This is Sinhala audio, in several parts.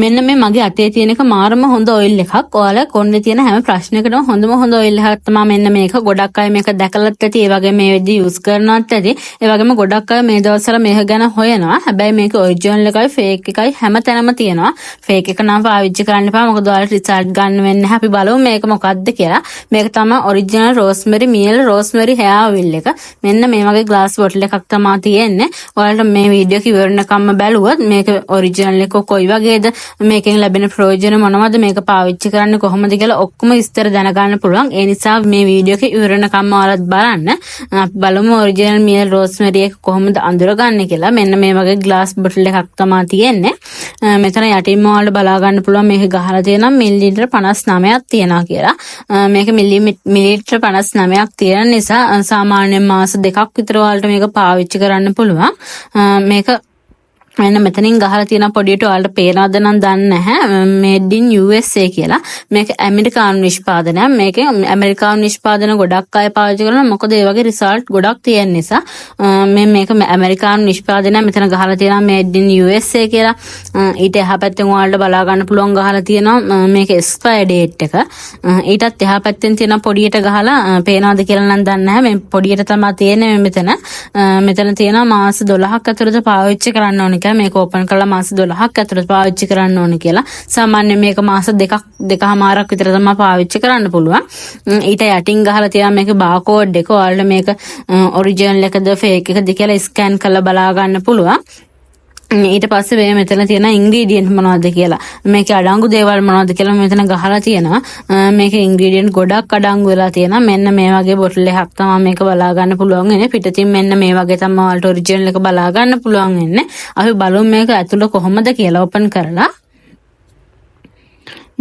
මෙන්න මේ මගේ අතේ තියෙන එක මාරම හොඳ ඔයිල් එකක්. ඔයාලා කොණ්ඩේ තියෙන හැම ප්‍රශ්නයකටම හොඳම හොඳ ඔයිල් එකක් තමයි මෙන්න මේක. ගොඩක් අය මේක දැකලත් ඇති. ඒ වගේම මේ විදිහ යූස් කරනවත් ඇති. ඒ වගේම ගොඩක් අය මේ දවස්වල මේක ගැන හොයනවා. හැබැයි මේක ඔරිජිනල් එකයි ෆේක් එකයි හැම තැනම තියෙනවා. ෆේක් එක නම් පාවිච්චි කරන්න එපා. මොකද ඔයාලට රිසල්ට් ගන්න වෙන්නේ නැහැ. අපි බලමු මේක මොකද්ද කියලා. මේක තමයි ඔරිජිනල් රෝස්මෙරි මියල් රෝස්මෙරි හෙයාර් ඔයිල් එක. මෙන්න මේ වගේ ග්ලාස් බොටල් එකක් තමයි තියෙන්නේ. ඔයාලට මේ වීඩියෝ එක ඉවර වෙනකම්ම බැලුවොත් මේක ඔරිජිනල් එක කොයි වගේද, මේකෙන් ලැබෙන ප්‍රයෝජන මොනවද, මේක පාවිච්චි කරන්නේ කොහොමද කියලා ඔක්කොම විස්තර දැනගන්න පුළුවන්. ඒ නිසා මේ වීඩියෝ එක ඉවර වෙනකම්ම ඔයාලත් බලන්න. අපි බලමු ඔරිජිනල් මියල් රෝස්මෙරි එක කොහොමද අඳුරගන්නේ කියලා. මෙන්න මේ වගේ ග්ලාස් බොටල් එකක් තමයි තියෙන්නේ. මෙතන යටින්ම ඔයාලට බලා ගන්න පුළුවන් මේක ගහලා තියෙනවා මිලිලීටර් 59ක් තියෙනවා කියලා. මේක මිලිලීටර් 59ක් තියෙන නිසා සාමාන්‍යයෙන් මාස 2ක් විතර ඔයාලට මේක පාවිච්චි කරන්න පුළුවන්. මේක මෙන්න මෙතනින් ගහලා තියෙන පොඩියට ඔයාලට පේනවද නම් දන්නේ නැහැ, "Made in USA" කියලා. මේක ඇමරිකානු නිෂ්පාදනයක්. මේක ඇමරිකානු නිෂ්පාදන ගොඩක් අය පාවිච්චි කරනවා. මොකද ඒ වගේ රිසල්ට් ගොඩක් තියෙන නිසා. මේ මේක ඇමරිකානු නිෂ්පාදනයක්. මෙතන ගහලා තියෙනවා "Made in USA" කියලා. ඊට එහා පැත්තෙන් ඔයාලට බලා ගන්න පුළුවන් ගහලා තියෙනවා මේක එක්ස්පයර් ඩේට් එක. ඊටත් එහා පැත්තෙන් තියෙන පොඩියට ගහලා පේනවද කියලා නම් දන්නේ නැහැ. මේ පොඩියට තමයි තියෙන්නේ මේ මෙතන. මෙතන තියෙනවා මාස 12ක් ඇතුළත පාවිච්චි කරන්න ඕන කියලා. මේක ඕපන් කරලා මාස 12ක් ඇතුළත පාවිච්චි කරන්න ඕන කියලා. සාමාන්‍යයෙන් මේක මාස 2ක් දෙකහමාරක් විතර තමයි පාවිච්චි කරන්න පුළුවන්. ඊට යටින් ගහලා තියෙනවා මේක බාකෝඩ් එක. ඔයාලට මේක ඔරිජිනල් එකද ෆේක් එකද කියලා ස්කෑන් කරලා බලා ගන්න පුළුවන්. ඊට පස්සේ මේ මෙතන තියෙන ඉන්ග්‍රීඩියන්ට් මොනවද කියලා, මේකේ අඩංගු දේවල් මොනවද කියලා මෙතන ගහලා තියෙනවා. මේකේ ඉන්ග්‍රීඩියන්ට් ගොඩක් අඩංගු වෙලා තියෙනවා. මෙන්න මේ වගේ බොටල් එකක් තමයි මේක බලා ගන්න පුළුවන් වෙන්නේ. පිටතින් මෙන්න මේ වගේ තමයි ඔයාලට ඔරිජිනල් එක බලා ගන්න පුළුවන් වෙන්නේ. අපි බලමු මේක ඇතුළ කොහොමද කියලා ඕපන් කරලා.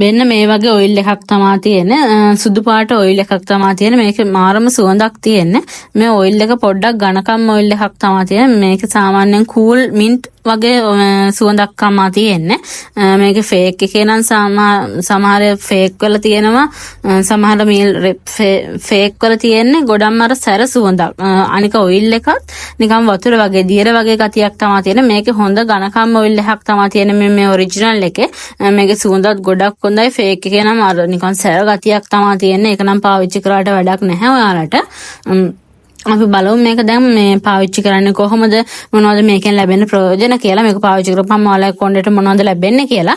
මෙන්න මේ වගේ ඔයිල් එකක් තමා තියෙන්නේ. සුදු පාට ඔයිල් එකක් තමා තියෙන්නේ. මේක මාරම සුවඳක් තියෙන්නේ. මේ ඔයිල් එක පොඩ්ඩක් ඝනකම් ඔයිල් එකක් තමා තියෙන්නේ. මේක සාමාන්‍යයෙන් කූල් මින්ට් වගේ සුවඳක් තමා තියෙන්නේ. මේක ෆේක් එකේ නම් සමහර ෆේක් වල තියෙනවා, සමහර මිල් ෆේක් වල තියෙන්නේ ගොඩක්ම අර සැර සුවඳක්. අනික ඔයිල් එකත් නිකන් වතුර වගේ දියර වගේ ගතියක් තමා තියෙන්නේ. මේකේ හොඳ ඝනකම් ඔයිල් එකක් තමා තියෙන්නේ මේ මේ ඔරිජිනල් එකේ. මේකේ සුවඳත් ගොඩක් හොඳයි. ෆේක් එකේ නම් අර නිකන් සැර ගතියක් තමා තියෙන්නේ. ඒක නම් පාවිච්චි කරාට වැඩක් නැහැ ඔයාලට. අපි බලමු මේක දැන් මේ පාවිච්චි කරන්නේ කොහොමද, මොනවද මේකෙන් ලැබෙන ප්‍රයෝජන කියලා. මේක පාවිච්චි කරපුවම ඔයාලගේ කොණ්ඩේට මොනවද ලැබෙන්නේ කියලා.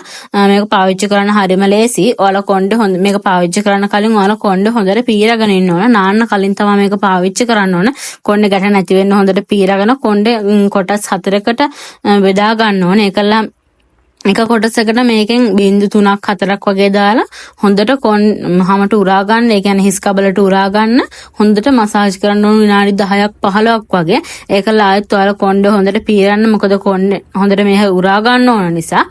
මේක පාවිච්චි කරන්න හරිම ලේසි. ඔයාලා කොණ්ඩේ හොඳ මේක පාවිච්චි කරන්න කලින් ඔයාලා කොණ්ඩේ හොඳට පීරගෙන ඉන්න ඕන. නාන්න කලින් තමයි මේක පාවිච්චි කරන්න ඕන. කොණ්ඩේ ගැට නැති වෙන්න හොඳට පීරගෙන කොණ්ඩේ කොටස් හතරකට බෙදා ගන්න ඕන. ඒකලා එක කොටසකට මේකෙන් බිංදු 3ක් 4ක් වගේ දාලා හොඳට කොන් හමට උරා ගන්න. ඒ කියන්නේ හිස් කබලට උරා ගන්න. හොඳට මසාජ් කරන්න ඕන විනාඩි 10ක් 15ක් වගේ. ඒකලා ආයෙත් ඔයාලා කොණ්ඩේ හොඳට පීරන්න. මොකද කොණ්ඩේ හොඳට මේක උරා ගන්න ඕන නිසා,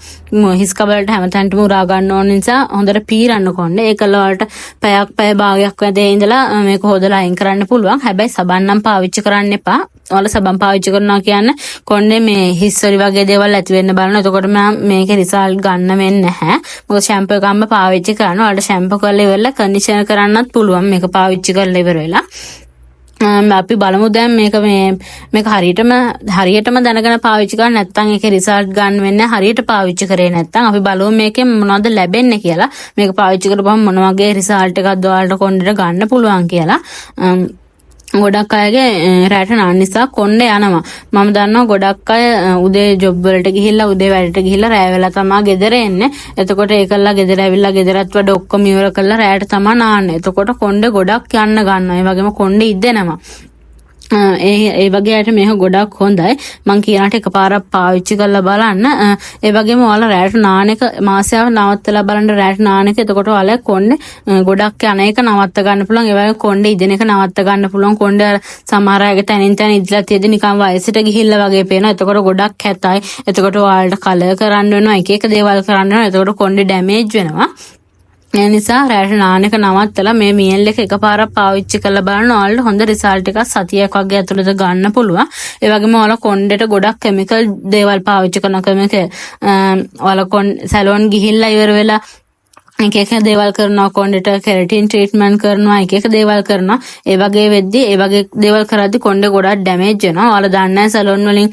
හිස් කබලට හැමතැනටම උරා ගන්න ඕන නිසා හොඳට පීරන්න කොණ්ඩේ. ඒකලා ඔයාලට පැයක් පැය භාගයක් වැදේ ඉඳලා මේක හොදලා අයින් කරන්න පුළුවන්. හැබැයි සබන් නම් පාවිච්චි කරන්න එපා. ඔයාලා සබන් පාවිච්චි කරනවා කියන්නේ කොණ්ඩේ මේ හිස් වලි වගේ දේවල් ඇති වෙන්න බලන. එතකොට මම මේකේ රිසල්ට් ගන්න වෙන්නේ නැහැ. මොකද ෂැම්පූ එකක්ම පාවිච්චි කරනවා. ඔයාලට ෂැම්පූ කරලා ඉවරලා කන්ඩිෂනර් කරන්නත් පුළුවන් මේක පාවිච්චි කරලා ඉවර වෙලා. අපි බලමු දැන් මේක මේ මේක හරියටම හරියටම දැනගෙන පාවිච්චි කරා නැත්නම් ඒකේ රිසල්ට් ගන්න වෙන්නේ හරියට පාවිච්චි කරේ නැත්නම්. අපි බලමු මේකෙන් මොනවද ලැබෙන්නේ කියලා. මේක පාවිච්චි කරපුවම මොන වගේ රිසල්ට් එකක්ද ඔයාලට කොණ්ඩේට ගන්න පුළුවන් කියලා. ගොඩක් අයගේ රැට නාන්න නිසා කොණ්ඩේ යනවා. මම දන්නවා ගොඩක් අය උදේ ජොබ් වලට ගිහිල්ලා, උදේ වැඩට ගිහිල්ලා රෑ වෙලා තමා ගෙදර එන්නේ. එතකොට ඒකල්ලා ගෙදර ඇවිල්ලා ගෙදරත් වැඩ ඔක්කොම ඉවර කරලා රෑට තමා නාන්නේ. එතකොට කොණ්ඩේ ගොඩක් යන්න ගන්නවා. ඒ වගේම කොණ්ඩේ ඉදෙනවා. ඒ ඒ වගේ අයට මේක ගොඩක් හොඳයි. මං කියනට එකපාරක් පාවිච්චි කරලා බලන්න. ඒ වගේම ඔයාලා රැට නාන එක මාසයක් නවත්තලා බලන්න රැට නාන එක. එතකොට ඔයාලා කොණ්ඩේ ගොඩක් යන එක නවත්ත ගන්න පුළුවන්. ඒ වගේම කොණ්ඩේ ඉදෙන එක නවත්ත ගන්න පුළුවන්. කොණ්ඩේ අර සමහර අයගේ තැනින් තැන ඉදිලා තියෙද්දි නිකන් වයසට ගිහිල්ලා වගේ පේනවා. එතකොට ගොඩක් කැතයි. එතකොට ඔයාලට කලර් කරන්න වෙනවා. එක එක දේවල් කරන්න වෙනවා. එතකොට කොණ්ඩේ ඩැමේජ් වෙනවා. ඒ නිසා රැට නාන එක නවත්තලා මේ මියල් එක එකපාරක් පාවිච්චි කරලා බලන්න. ඔයාලට හොඳ රිසල්ට් එකක් සතියක් වගේ ඇතුළත ගන්න පුළුවන්. ඒ වගේම ඔයාලා කොණ්ඩේට ගොඩක් කෙමිකල් දේවල් පාවිච්චි කරනවා. කෙමිකල් ඔයාලා කොන් සැලෝන් ගිහිල්ලා ඉවර වෙලා එක එක දේවල් කරනවා, කොණ්ඩෙට කෙරටින් ට්‍රීට්මන්ට් කරනවා, එක එක දේවල් කරනවා. ඒ වගේ වෙද්දි, ඒ වගේ දේවල් කරද්දි කොණ්ඩේ ගොඩක් ඩැමේජ් වෙනවා. ඔයාලා දන්නේ නැහැ සලෝන් වලින්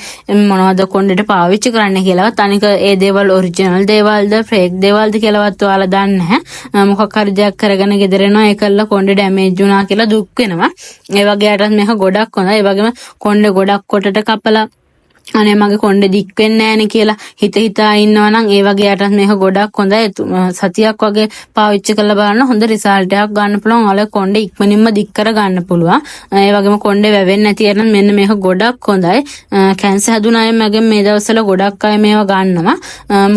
මොනවද කොණ්ඩෙට පාවිච්චි කරන්න කියලාවත්. අනික ඒ දේවල් ඔරිජිනල් දේවල්ද ෆේක් දේවල්ද කියලාවත් ඔයාලා දන්නේ නැහැ. මොකක් හරි දෙයක් කරගෙන ගෙදර එනවා, ඒ කරලා කොණ්ඩේ ඩැමේජ් වුණා කියලා දුක් වෙනවා. ඒ වගේ අයටත් මේක ගොඩක් හොඳයි. ඒ වගේම කොණ්ඩේ ගොඩක් කොටට කපලා අනේ මගේ කොණ්ඩේ දික් වෙන්නේ නෑනේ කියලා හිත හිතා ඉන්නවා නම්, ඒ වගේ අයටත් මේක ගොඩක් හොඳයි. සතියක් වගේ පාවිච්චි කරලා බලන්න, හොඳ රිසල්ට් එකක් ගන්න පුළුවන්. ඔයාලා කොණ්ඩේ ඉක්මනින්ම දික් කර ගන්න පුළුවන්. ඒ වගේම කොණ්ඩේ වැවෙන්නේ නැති අය නම් මෙන්න මේක ගොඩක් හොඳයි. කැන්සර් හැදුන අය මගෙන් මේ දවස්වල ගොඩක් අය මේවා ගන්නවා.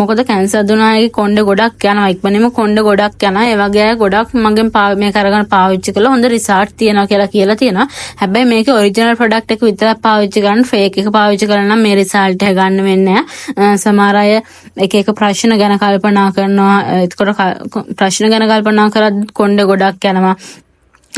මොකද කැන්සර් හැදුන අයගේ කොණ්ඩේ ගොඩක් යනවා. ඉක්මනින්ම කොණ්ඩේ ගොඩක් යනවා. ඒ වගේ අය ගොඩක් මගෙන් මේක අරගෙන පාවිච්චි කළා හොඳ රිසල්ට් තියෙනවා කියලා කියලා තියෙනවා. හැබැයි මේකේ ඔරිජිනල් ප්‍රොඩක්ට් එක විතරක් පාවිච්චි කරන්න. ෆේක් එක පාවිච්චි කරලා නම් මේ රිසල්ට් එක ගන්න වෙන්නේ නැහැ. සමහර අය එක එක ප්‍රශ්න ගැන කල්පනා කරනවා. එතකොට ප්‍රශ්න ගැන කල්පනා කරද්දි කොණ්ඩේ ගොඩක් යනවා.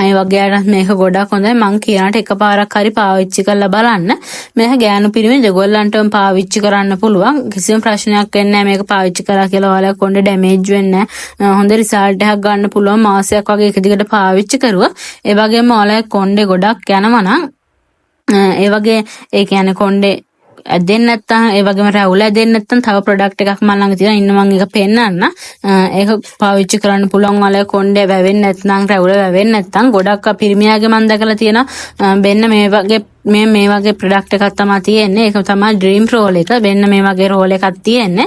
ඒ වගේ අයටත් මේක ගොඩක් හොඳයි. මං කියනට එකපාරක් හරි පාවිච්චි කරලා බලන්න. මේක ගෑනු පිරිමි දෙගොල්ලන්ටම පාවිච්චි කරන්න පුළුවන්. කිසිම ප්‍රශ්නයක් වෙන්නේ නැහැ මේක පාවිච්චි කරා කියලා ඔයාලා කොණ්ඩේ ඩැමේජ් වෙන්නේ නැහැ. හොඳ රිසල්ට් එකක් ගන්න පුළුවන් මාසයක් වගේ එක දිගට පාවිච්චි කරුවොත්. ඒ වගේම ඔයාලා කොණ්ඩේ ගොඩක් යනවා නම්, ඒ වගේ, ඒ කියන්නේ කොණ්ඩේ ඇදෙන්නේ නැත්තම්, ඒ වගේම රැවුල ඇදෙන්නේ නැත්තම්, තව ප්‍රොඩක්ට් එකක් මං ළඟ තියෙනවා. ඉන්න මං ඒක පෙන්නන්න. ඒක පාවිච්චි කරන්න පුළුවන් ඔයාලා කොණ්ඩේ වැවෙන්නේ නැත්නම්, රැවුල වැවෙන්නේ නැත්තම්. ගොඩක් පිරිමියාගේ මං දැකලා තියෙනවා. මෙන්න මේ වගේ, මේ මේ වගේ ප්‍රොඩක්ට් එකක් තමයි තියෙන්නේ. ඒක තමයි ඩ්‍රීම් රෝල් එක. මෙන්න මේ වගේ රෝල් එකක් තියෙන්නේ.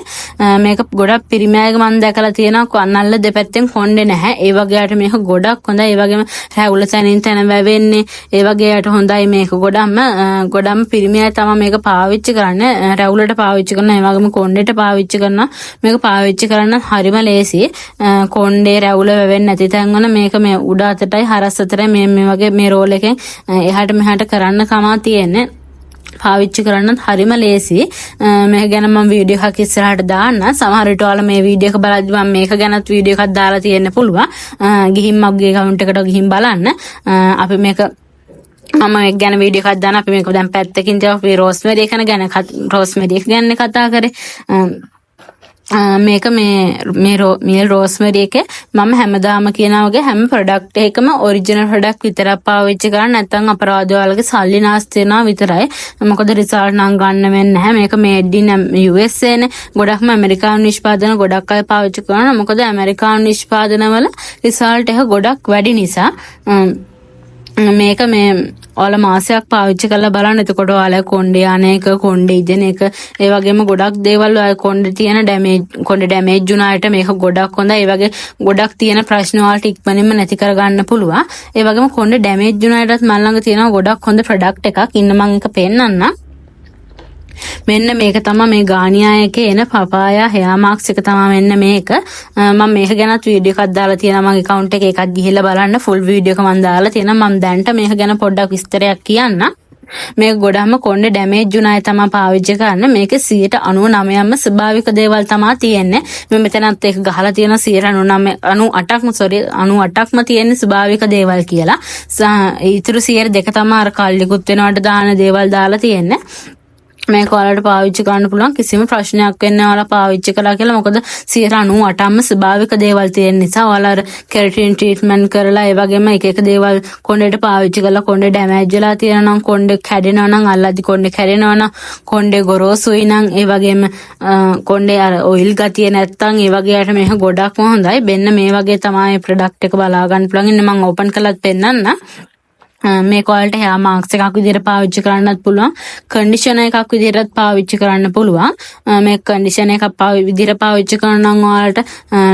මේක ගොඩක් පිරිමියාගේ මං දැකලා තියෙනවා නල්ල දෙපැත්තෙන් කොණ්ඩේ නැහැ. ඒ වගේ අයට මේක ගොඩක් හොඳයි. ඒ වගේම රැවුල තැනින් තැන වැවෙන්නේ. ඒ වගේ අයට හොඳයි මේක ගොඩක්ම. ගොඩක්ම පිරිමි අය තමයි මේක පාවිච්චි කරන්නේ. රැවුලට පාවිච්චි කරනවා. ඒ වගේම කොණ්ඩේට පාවිච්චි කරනවා. මේක පාවිච්චි කරන්න හරිම ලේසි. කොණ්ඩේ රැවුල වැවෙන්නේ නැති තැන්වල මේක මේ උඩ අතටයි හරස් අතටයි මේ මේ වගේ මේ රෝල් එකෙන් එහාට මෙහාට කරන්න තමා තියෙන්නේ. පාවිච්චි කරන්නත් හරිම ලේසි. මේක ගැන මම වීඩියෝ එකක් ඉස්සරහට දාන්න. සමහර විට ඔයාලා මේ වීඩියෝ එක බලද්දි මම මේක ගැනත් වීඩියෝ එකක් දාලා තියෙන්න පුළුවන්. ගිහින් මගේ ඇකවුන්ට් එකට ගිහින් බලන්න. අපි මේක මම මේක ගැන වීඩියෝ එකක් දාන්න. අපි මේක දැන් පැත්තකින් තියමු. අපි රෝස්මෙරි එක ගැන රෝස්මෙරි එක ගැන කතා කරේ. මේක මේ මේ මිල් රෝස්මෙරි එකේ මම හැමදාම කියනා වගේ හැම ප්‍රොඩක්ට් එකකම ඔරිජිනල් ප්‍රොඩක්ට් විතරක් පාවිච්චි කරන්න, නැත්නම් අපරාධ ඔයාලගේ සල්ලි නාස්ති වෙනවා විතරයි. මොකද රිසල්ට් නම් ගන්න වෙන්නේ නැහැ. මේක මේඩ් ඉන් USA නේ. ගොඩක්ම ඇමරිකානු නිෂ්පාදන ගොඩක් අය පාවිච්චි කරනවා. මොකද ඇමරිකානු නිෂ්පාදනවල රිසල්ට් එක ගොඩක් වැඩි නිසා. මේක මේ ඔයාලා මාසයක් පාවිච්චි කරලා බලන්න. එතකොට ඔයාලා කොණ්ඩේ යන එක, කොණ්ඩේ ඉදෙන එක, ඒ වගේම ගොඩක් දේවල් ඔය කොණ්ඩේ තියෙන ඩැමේජ්, කොණ්ඩේ ඩැමේජ් වුණ අයට මේක ගොඩක් හොඳයි. ඒ වගේ ගොඩක් තියෙන ප්‍රශ්න වලට ඉක්මනින්ම නැති කරගන්න පුළුවන්. ඒ වගේම කොණ්ඩේ ඩැමේජ් වුණ අයටත් මං ළඟ තියෙනවා ගොඩක් හොඳ ප්‍රොඩක්ට් එකක්. ඉන්න මං එක පෙන්නන්නම්. මෙන්න මේක තමයි මේ ගානියා එකේ එන පපායා හෙයා මාස්ක් එක තමයි මෙන්න මේක. මම මේක ගැනත් වීඩියෝ එකක් දාලා තියෙනවා මගේ ඇකවුන්ට් එකේ. ඒකත් ගිහිල්ලා බලන්න. ෆුල් වීඩියෝ එක මම දාලා තියෙනවා. මම දැන්ට මේක ගැන පොඩ්ඩක් විස්තරයක් කියන්නම්. මේක ගොඩක්ම කොණ්ඩේ ඩැමේජ් වුණ අය තමයි පාවිච්චි කරන්නේ. මේක 99%ක්ම ස්වභාවික දේවල් තමයි තියෙන්නේ. මේ මෙතනත් ඒක ගහලා තියෙන 99 98ක්ම, සෝරි, 98ක්ම තියෙන්නේ ස්වභාවික දේවල් කියලා. ඉතුරු 2% තමයි අර කල් නිකුත් වෙනවට දාන දේවල් දාලා තියෙන්නේ. මේක ඔයාලට පාවිච්චි කරන්න පුළුවන්, කිසිම ප්‍රශ්නයක් වෙන්නේ නැහැ ඔයාලා පාවිච්චි කළා කියලා. මොකද 98%ක්ම ස්වභාවික දේවල් තියෙන නිසා. ඔයාලා අර කෙරටින් ට්‍රීට්මන්ට් කරලා, ඒ වගේම එක එක දේවල් කොණ්ඩේට පාවිච්චි කරලා කොණ්ඩේ ඩැමේජ් වෙලා තියෙනවා නම්, කොණ්ඩේ කැඩෙනවා නම්, අල්ලද්දි කොණ්ඩේ කැඩෙනවා නම්, කොණ්ඩේ ගොරෝසුයි නම්, ඒ වගේම කොණ්ඩේ අර ඔයිල් ගතිය නැත්තම්, ඒ වගේ අයට මේක ගොඩක්ම හොඳයි. මෙන්න මේ වගේ තමයි ප්‍රොඩක්ට් එක බලා ගන්න පුළුවන්. ඉන්න මම ඕපන් කරලත් පෙන්නන්නම්. මේක ඔයාලට හෙයා මාස්ක් එකක් විදිහට පාවිච්චි කරන්නත් පුළුවන්, කන්ඩිෂනර් එකක් විදිහටත් පාවිච්චි කරන්න පුළුවන්. මේක කන්ඩිෂනර් එකක් විදිහට පාවිච්චි කරනවා නම් ඔයාලට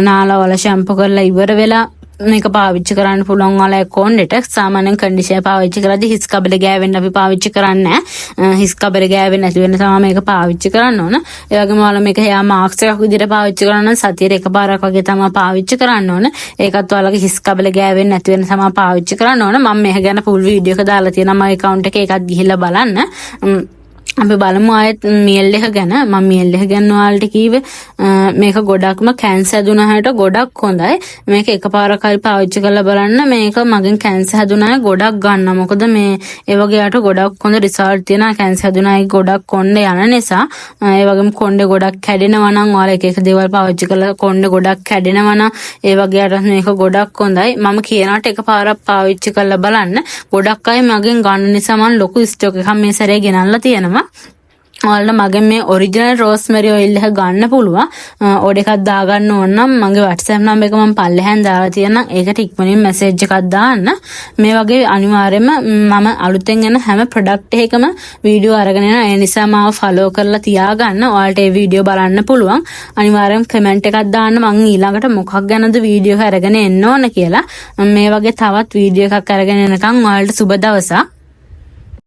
නාලා වල ෂැම්පු කරලා ඉවර වෙලා මේක පාවිච්චි කරන්න පුළුවන් ඔයාලා කොණ්ඩෙට. සාමාන්‍යයෙන් කන්ඩිෂනර් පාවිච්චි කරද්දි හිස් කබල ගෑවෙන්න අපි පාවිච්චි කරන්නේ නැහැ. හිස් කබල ගෑවෙන්නේ නැති වෙන්න තමයි මේක පාවිච්චි කරන්න ඕන. ඒ වගේම ඔයාලා මේක හෙයා මාස්ක් එකක් විදිහට පාවිච්චි කරනවා නම් සතියට එකපාරක් වගේ තමයි පාවිච්චි කරන්න ඕන. ඒකත් ඔයාලගේ හිස් කබල ගෑවෙන්නේ නැති වෙන්න තමයි පාවිච්චි කරන්න ඕන. මම මේක ගැන ෆුල් වීඩියෝ එක දාලා තියෙනවා මගේ ඇකවුන්ට් එකේ. ඒකත් ගිහිල්ලා බලන්න. අපි බලමු ආයෙත් මියල් එක ගැන. මම මියල් එක ගැන ඔයාලට කිව්වේ මේක ගොඩක්ම කැන්සර් හැදුන අයට ගොඩක් හොඳයි. මේක එකපාරක් හරි පාවිච්චි කරලා බලන්න. මේක මගෙන් කැන්සර් හැදුන අය ගොඩක් ගන්නවා. මොකද මේ ඒ වගේ අයට ගොඩක් හොඳ රිසල්ට් තියෙනවා. කැන්සර් හැදුන අය ගොඩක් කොණ්ඩේ යන නිසා. ඒ වගේම කොණ්ඩේ ගොඩක් කැඩෙනවා නම්, ඔයාලා එක එක දේවල් පාවිච්චි කරලා කොණ්ඩේ ගොඩක් කැඩෙනවා නම්, ඒ වගේ අයට මේක ගොඩක් හොඳයි. මම කියනවට එකපාරක් පාවිච්චි කරලා බලන්න. ගොඩක් අය මගෙන් ගන්න නිසා මම ලොකු ස්ටොක් එකක් මේ සැරේ ගෙනල්ලා තියෙනවා. ඔයාලට මගෙන් මේ ඔරිජිනල් රෝස්මෙරි ඔයිල් එක ගන්න පුළුවන්. ඕඩර් එකක් දාගන්න ඕන නම් මගේ WhatsApp number එක මම පල්ලෙහාන් දාලා තියෙනම්, ඒකට ඉක්මනින් මැසේජ් එකක් දාන්න. මේ වගේ අනිවාර්යයෙන්ම මම අලුතෙන් එන හැම ප්‍රොඩක්ට් එකකම වීඩියෝ අරගෙන එනවා. ඒ නිසා මාව ෆලෝ කරලා තියාගන්න. ඔයාලට ඒ වීඩියෝ බලන්න පුළුවන්. අනිවාර්යයෙන් කමෙන්ට් එකක් දාන්න මං ඊළඟට මොකක් ගැනද වීඩියෝ එක අරගෙන එන්න ඕන කියලා. මේ වගේ තවත් වීඩියෝ එකක් අරගෙන එනකන් ඔයාලට සුබ දවසක්.